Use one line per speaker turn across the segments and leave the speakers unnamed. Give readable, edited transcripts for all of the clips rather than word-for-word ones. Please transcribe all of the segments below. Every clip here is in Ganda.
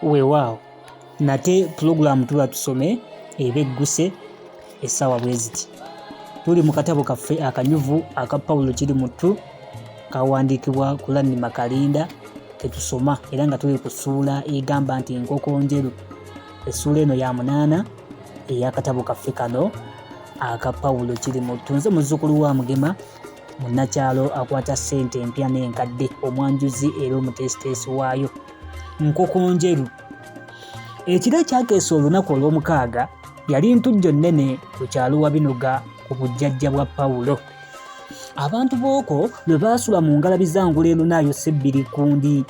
Weewaawo nate pulogulaamu Tuba Tusome eba egguse essaawa bwe ziti. Tuli mu katabo kaffe akanyuvu aka Pawulo Kirimuttu kawandiikibwa Kulannima Kalinda ke tusoma era nga tuli ku ssuula egamba nti Enkoko Njeru. Essuula eno ya munaana ey'akatabo kaffe kano aka Pawulo Kirimuttu. Nze muzzukulu wa Mugema munnakyalo akwata ssente empya n'enkadde, omwanjuzi era omuteesiteesi waayo. Nkokonjeru. Ekiro ekyakeesa olunaku olw'omukaaga yali ntujjo nnene ku kyalo Wabinoga ku bujjajja bwa Pawulo. Abantu b'okwo lwe baasula mu ngalabi za Nguleenunaayo Ssebbirikkundi.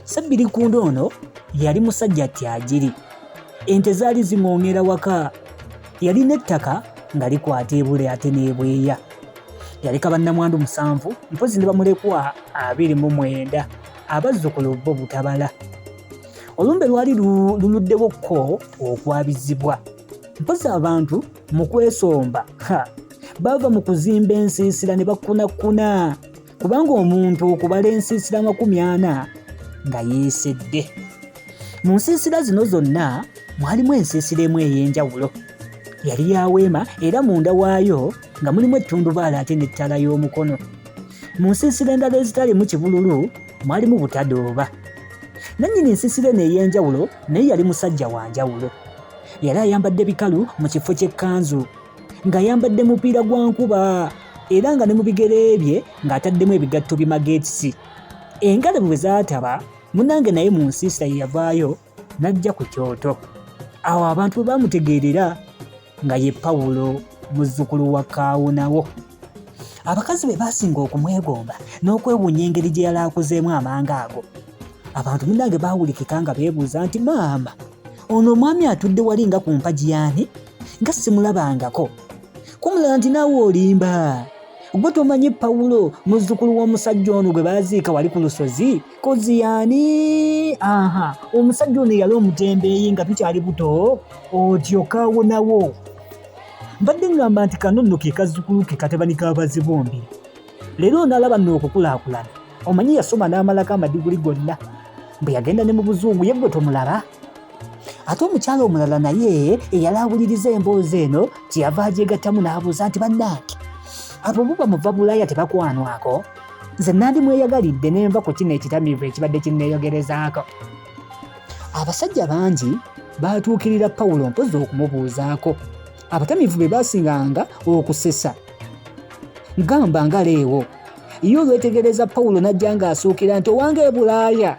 Ssebbirikkundi ono yali musajja tyagiri. Ente zaali zing'oŋŋera waka. Yalina ettaka nga likwata ebule ate n'ebweya. Yaleka bannamwandu musanvu mpozzi ne bamulekwa 29. Abazzukulu bo butabala. Olumbe lwali luluddewo kko okwabizibwa. Mpozzi abantu mu kwesomba ha baava mu kuzimba ensiisira ne bakkunakkuna kubanga omuntu okubala ensiisira 40 nga yeesedde. Mu nsiisira zino zonna mwalimu ensiisira emu ey'enjawulo. Yali ya weema era munda waayo nga mulimu ettundubaali ate n'ettala y'omukono. Mu nsiisira endala ezitalimu kibululu mwalimu butadooba. Nannyini nsiisira eno ey'enjawulo naye yali musajja wa njawulo. Yali ayambadde bikalu mu kifo ky'ekkanzu, ng'ayambadde mupiira gwa nkuba era nga ne mu bigere bye ng'ataddemu ebigatto bimageetisi. Engalabi bwe zaataba, munnange naye mu nsiisira ye yavaayo n'ajja ku kyoto. Awo abantu bwe baamutegeerera nga ye Pawulo muzzukulu wa Kaawonawo. Abakazi be baasinga okumwegomba n'okwewuunya engeri gye yali akuzeemu amanga ago. Abantu munnange baawulikika nga beebuuza nti, Maama, ono omwami atudde wali nga ku mpagi y'ani? Nga simulabangako. Kumulala nti naawe olimba. Gwe tomanyi Pawulo muzzukulu w'omusajja ono gwe baaziika wali ku lusozi? Kozi yaani? Aha, omusajja ono yali omutembeeyi nga tukyali buto, otyo kaawonawo. Mbadde ŋŋamba nti kano nno ke kazzukulu ke katabani ka Bazibumbira. Leero onalaba nno okukulaakulana. Omanyi yasoma n'amalako amadiguli gonna. Mbu yagenda ne mu buzungu ye ggwe tomulaba? Ate omukyala omulala naye eyali awuliriza emboozi eno kyeyava agyegattamu n'abuuza nti bannange abo bo bamuva Bulaaya tebakwanwako? Nze nandimweyagalidde ne nva ku kino ekitamiivu ekibadde kinneeyogerezaako. Abasajja bangi baatuukirira Pawulo mpozzi okumubuuzaako. Abatamiivu be baasinganga okusesa. Gamba nga Leewo. Ye olwetegereza Pawulo n'ajja ng'asuukira nti owange e Bulaaya.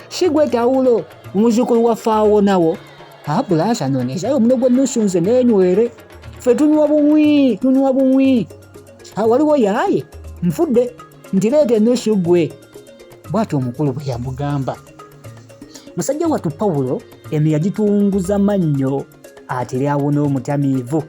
Si gwe Tawulo, muzzukulu wa Faawonawo. Ah, bulaasa nonezayo omuno gw'ennusu nze neenywere. Ffe tunywa bunywi, tunywa bunywi. Ah, waliwo yaaye nfudde nti leeta ennusu ggwe. Bw'atyo omukulu bwe yamugamba. Musajja wattu Pawulo eno yagitunguza mannyo atere awone omutamiivu.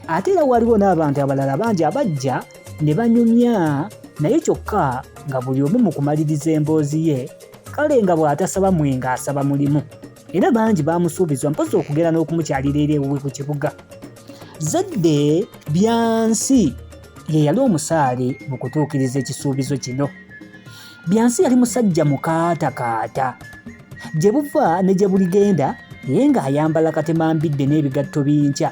Ate era waliwo n'abantu abalala bangi abajja ne banyumya naye kyokka nga buli omu mu kumaliriza emboozi ye kale nga bw'atasaba mwenge asaba mulimu. Era bangi baamusuubizwa mpozzi okugenda n'okumukyalira eri ewuwe ku kibuga. Zadde Byansi ye yali omusaale mu kutuukiriza ekisuubizo kino. Byansi yali musajja mukaatakaata. Gye buva ne gye buligenda ye ng'ayambala katemambidde n'ebigatto binkya,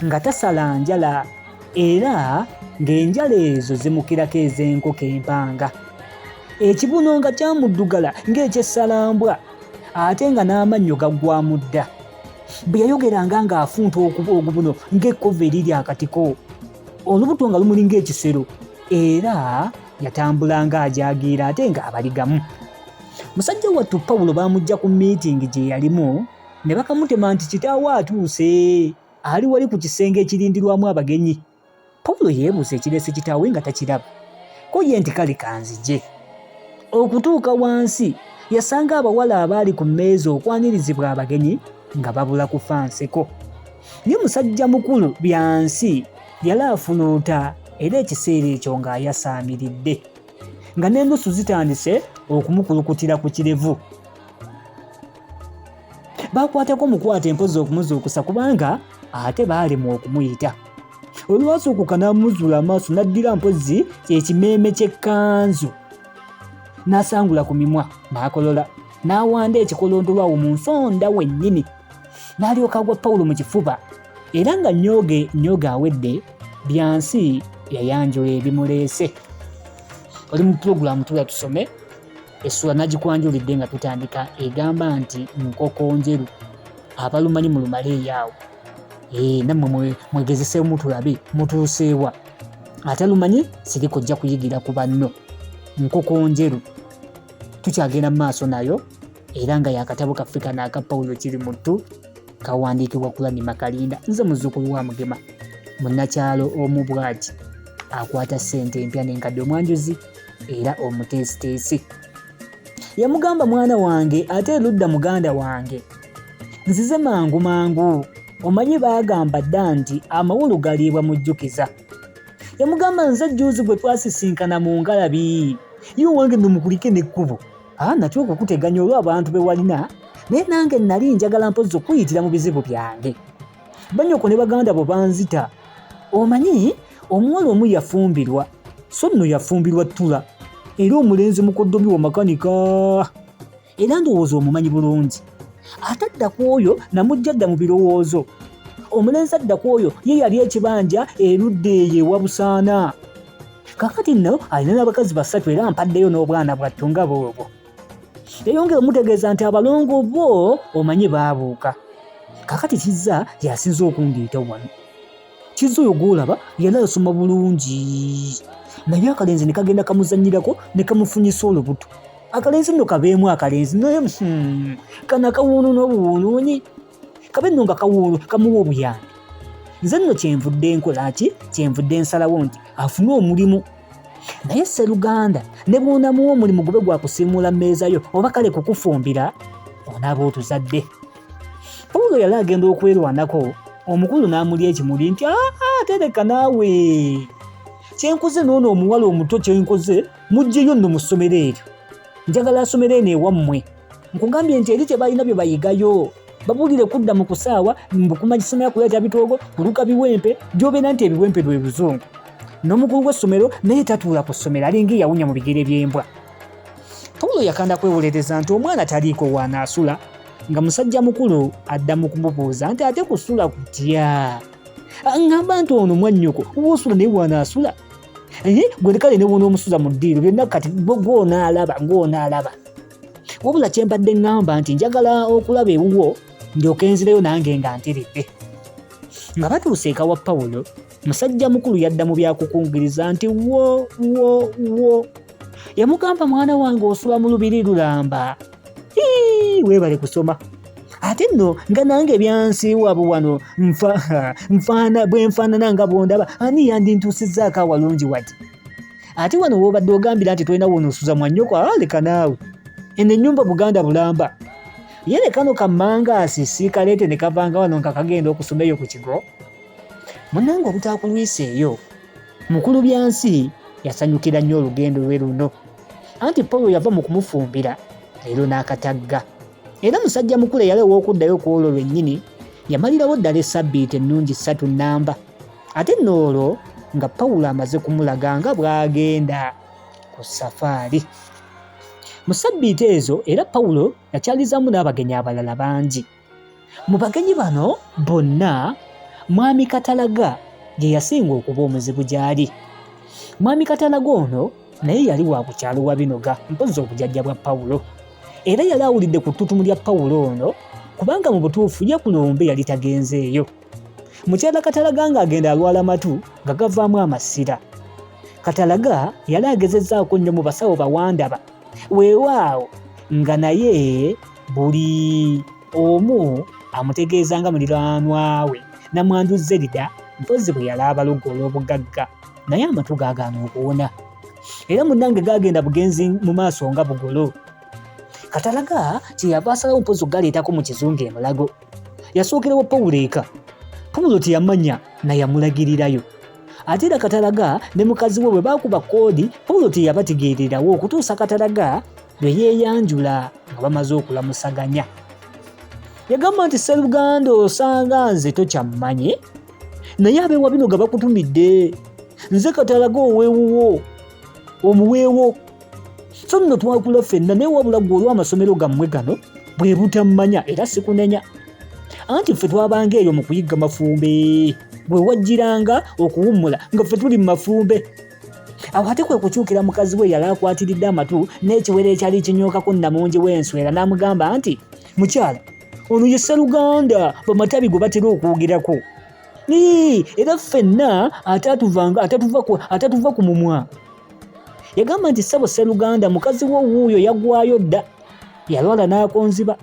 nga tasala njala era ng'enjala ezo zimukirako ez'enkoko empanga. Ekibuno nga kyamuddugala ng'eky'essalambwa ate nga n'amannyo gaggwamu dda. Bwe yayogeranga ng'afunta ogubuno ng'ekkovu eriri akatiko, olubuto nga lumulinga ekisero era yatambulanga ajaagiira ate ng'abaligamu. Musajja wattu Pawulo baamuggya ku miitingi gye yalimu ne bakamutema nti kitaawe atuuse, ali wali ku kisenge ekirindirwamu abagenyi. Pawulo yeebuuza ekireese kitaawe nga takiraba. Ko ye nti kale kanzije. Okutuuka wansi yasanga abawala abaali ku mmeeza okwanirizibwa abagenyi nga babula kufa nseko. Ye musajja mukulu Byansi yali afuluuta era ekiseera ekyo ng'ayasaamiridde nga n'ennusu zitandise okumukulukutira ku kirevu. Baakwatako mukwate empozi okumuzuukusa kubanga ate baalemwa okumuyita. Olwasuukuka n'amuzuula amaaso n'addira mpozzi ekimeeme ky'ekkanzu n'asangula ku mimwa n'akolola. N'awanda ekikolondolwa awo mu nsonda wennyini, n'alyoka agwa Pawulo mu kifuba. Era nga nnyooge nnyooge awedde, Byansi yayanjula ebimuleese. Oli mu pulogulaamu Tuula Tusome, essula nagikwanjulidde nga tutandika egamba nti Nkoko Njeru. Abalumanyi mulumale eyaawo. Ee, nammwe mwegezeseemu tulabe mutuuseewa. Atalumanyi siriko ojja kuyigira ku banno. Nkoko Njeru tukyagenda mu maaso nayo era nga yakatabo kaffe kano aka Pawulo Kirimuttu kawandiikibwa Kulani Makalinda. Nze muzzukulu wa Mugema, munnakyalo omu bw'ati akwata ssente empya n'enkadde, omwanjuzi era omuteesiteesi. Yamugamba, mwana wange ate erudda muganda wange, nzize mangu mangu, omanyi baagamba dda nti amawulu galiibwa mujjukiza. Yamugamba, nze jjuuzi gwe twasisinkana mu ngalabi ye owange nno mukulike n'ekkubo. Natya okukuteganya olw'abantu be walina, naye nange nali njagala mpozzi okuyitira mu bizibu byange. Bannyoko ne baganda bo banzita. Omanyi omuwala omu yafumbirwa, so nno yafumbirwa ttula, era omulenzi mukoddomi wa makanika, era ndowooza omumanyi bulungi. Ate adda ku oyo namujja dda mu birowoozo. Omulenzi adda ku oyo ye yali ekibanja erudda eyo ewa Busaana. Kakati nno alina n'abakazi basatu era mpaddeyo n'obwana bwattu nga bwobwo. Yayongera omutegeeza nti abalongo bo omanyi baabuuka. Kakati Kizza y'asinze okundeeta wano. Kizza oyo gw'olaba yali asoma bulungi, naye akalenzi ne kagenda kamuzannyirako ne kamufunyisa olubuto. Akalenzi nno kabeemu akalenzi naye kano akawuuno n'obuwuunuunyi kabe nno nga kawuuno kamuwa obuyambi. Nze nno kyenvudde nkola ki? Kyenvudde nsalawo nti afune omulimu. Naye sseruganda ne bw'onamuwa omulimu gube gwa kusiimuula mmeeza yo oba kale kukufumbira, onaaba otuzadde. Pawulo yali agenda okwerwanako, omukulu n'amulya ekimuli nti aa tereka naawe. Kyenkoze n'ono omuwala omuto kyenkoze muggyeyo nno mu ssomero eryo. Njagala asomere eno ewammwe. Nkugambye nti eri tebalina bye bayigayo. Babuulire kudda mu kusaawa, mbu kumanya kisomera kuleeta bitoogo, kuluka biwempe, gy'obeera nti ebiwempe lwe luzungu. N'omukulu w'essomero naye tatuula ku ssomero, alinga eyawunya mu bigere by'embwa. Pawulo yakanda kwewolereza nti omwana taliiko w'anaasula, nga musajja mukulu adda mu kumubuuza nti ate kusula kutya? Ŋŋamba nti ono mwannyoko w'osula naye w'anaasula. Gwe kale ne bw'onoomusuza mu ddiiro byonna kati gw'onaalaba gw'onaalaba. Wabula kye mbadde ŋŋamba nti njagala okulaba ewuwo ndyoke nzireyo nange nga nteredde. Nga batuuse eka wa Pawulo, musajja mukulu yadda mu byakukungiriza nti wo wo wo. Yamugamba, mwana wange osula mu lubiri lulamba. Hii, weebale kusoma. Ate nno nga nange byansiiwa wano nfaana bwe nfaanana nga bw'ondaba, ani yandintuusizzaako awalungi wati? Ate wano w'obadde ogambira nti tolina w'onoosuza mwannyoko, leka naawe. Eno ennyumba Buganda bulamba. Ye ne kano kammangaasi siikaleete ne kavanga wano nga kagenda okusoma eyo ku kigo. Munnange obutakulwisa eyo. Mukulu Byansi yasanyukira nnyo olugendo lwe luno. Anti Pawulo yava mu kumufumbira leero n'akatagga. Era musajja mukulu eyali ow'okuddayo ku olwo lwennyini yamalirawo ddala essabbiiti ennungi ssatu nnamba. Ate nno olwo nga Pawulo amaze kumulaga nga bw'agenda ku safaari. Mu ssabbiiti ezo era Pawulo yakyalizaamu n'abagenyi abalala bangi. Mu bagenyi bano bonna, Mwami Katalaga ye yasinga okuba omuzibu gy'ali. Mwami Katalaga ono naye yali wa ku kyalo Wabinoga, mpozzi obujajja bwa Pawulo. Era yali awulidde ku ttutumu lya Pawulo ono, kubanga mu butuufu ye ku lumbe yali tagenzeeyo. Mukyala Katalaga ng'agenda alwala matu nga gavaamu amasira. Katalaga yali agezezzaako nnyo mu basawo bawandaba, weewaawo nga naye buli omu amutegeeza nga muliraanwa we namwandu Zerida mpozzi bwe yali abaloga olw'obugagga, naye amatu gaagaana okuwona. Era munnange gaagenda bugenzi mu maaso nga bugolo. Katalaga kye yava asalawo mpozzi okugaleetako mu kizungu e Mulago. Yasookerewo Pawulo eka. Pawulo teyamanya na yamulagirirayo. Ate era Katalaga ne mukazi we bwe baakuba kkoodi, Pawulo teyabategeererawo okutuusa Katalaga lwe yeeyanjula nga bamaze okulamusaganya. Yagamba nti sseruganda osanga nze tokyammanyi, naye ab'ewa bino nga bakutumidde. Nze Katalaga ow'ewuwo, omuweewo. So nno twakula ffenna, naye wabula ggwe olw'amasomero gammwe gano bwe butammanya, era sikunenya. Anti ffe twabanga eyo mu kuyigga mafumbe, bwe wajjiranga okuwummula nga ffe tuli mu mafumbe. Awo ate kwe kukyukira mukazi we yali akwatiridde amatu n'ekiwero ekyali kinyookako nnamungi w'enswera n'amugamba nti, Mukyala, ono ye Sseruganda bamatabi gwe batera okwogerako. Era ffenna atatuva ku mumwa. Yagamba nti, Ssebo Sseruganda, mukazi wo wuuyo yagwayo dda, yalwala n'akonziba.